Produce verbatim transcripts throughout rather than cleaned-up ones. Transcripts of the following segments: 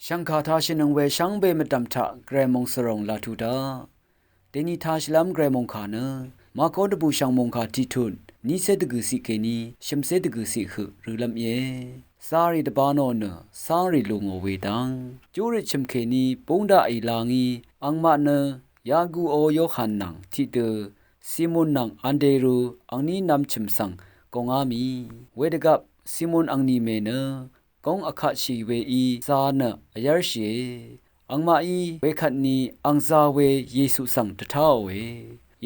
Shv̀ngkà tāshìnøng we shvngbe mvdv̀m taq gvray mòngsvròng laq tuq daq. Dèni tāshìlv́m gvray mòngkà nø Màko dvbùshv̀ng mòngkà tiqtut nícé dvgø̀ciq kèní shø̀mcé dvgø̀ciq høq rølv́m íe. Zarì dvbānò nø cángrì lù ngò we dv́ng júrøt chø̀m kèní búng daqì la ngí angmaq nø Yakuò Yohan nvng tiqdø Simon nvng Anderu angní nv̄m chø̀m svng gòngá mì. Wedvgvp Simon angni mè nø góng vkatshì weí za nø vyv́rshìe. Angmaqí wekvtni ang za we Yesu svng dvtáòe.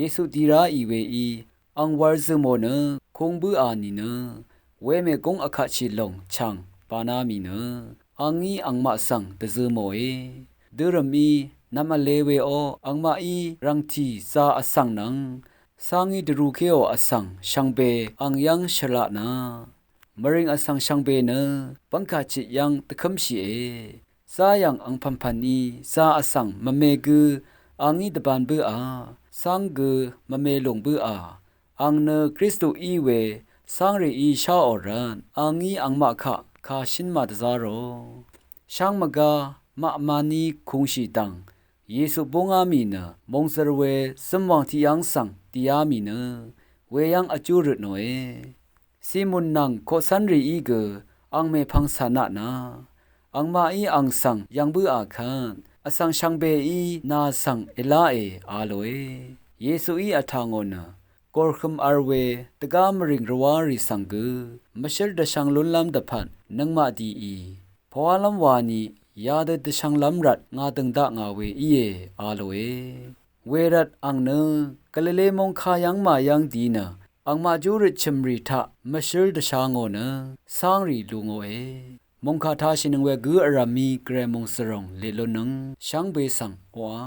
Yesu di ráì weí ang wur zø̀mò nø kūng bǿà nìnø wemè góng vkatshì lòng chàng bāná mì nø a ngí angmaq svng dvzømòe. Dørø̀mí nv̀m vle weó angmaqí rv̀ngtì za vsvng nvng cángi dvrūkéò vsvng shvngbe ang yv́ng shvlaq na mvrìng vsvng shvngbe nø bv́ngkà chit yv́ng dvkǿmshìe. Záyv̀ng angpv̀npv̀n í za vsvng mvme gø a ngí dvbān bǿà, cáng gø mvme lùng bǿà, ang nø Kristu í we cángrìí sháò rvt a ngí angmaq kaq kàshǿn màdvzá rò. Sháng mvgá maq maní kūngshì dv̀ng Yesu búngá mì nø mòngzvr we zømwàng tiqyv́ng svng dìá mì nø weyv́ng vjú røtnòe. Simon nvng koqcv́nrìí gø ang mèpvng cà naq na angmaqí ang svng yv̀ng bǿà kvt vsvng shvngbeí nà svng èláe a lòe. Yesuí vtà ngò nø gòrhøm v̄l we dvgá mvrìng rvwárì svng gø mvshǿl dvshvng lúnlv́m dvpvt nøngmaq dìì pòálv́m wani yadø dvshvnglv́m rvt ngà dø̀ng dakngà we íe a lòe. Wervt ang nø Galile mòngkà yv́ng màyv́ng di nø angmaq júrøt chø̀mrì taq mvshǿl dvsha ngò nø cángrì lu ngòe. Mòngkà tāshìnøng we gǿ vrv̀mí gvray mòngsvròng leq lunnøng shvngbe svng oqà.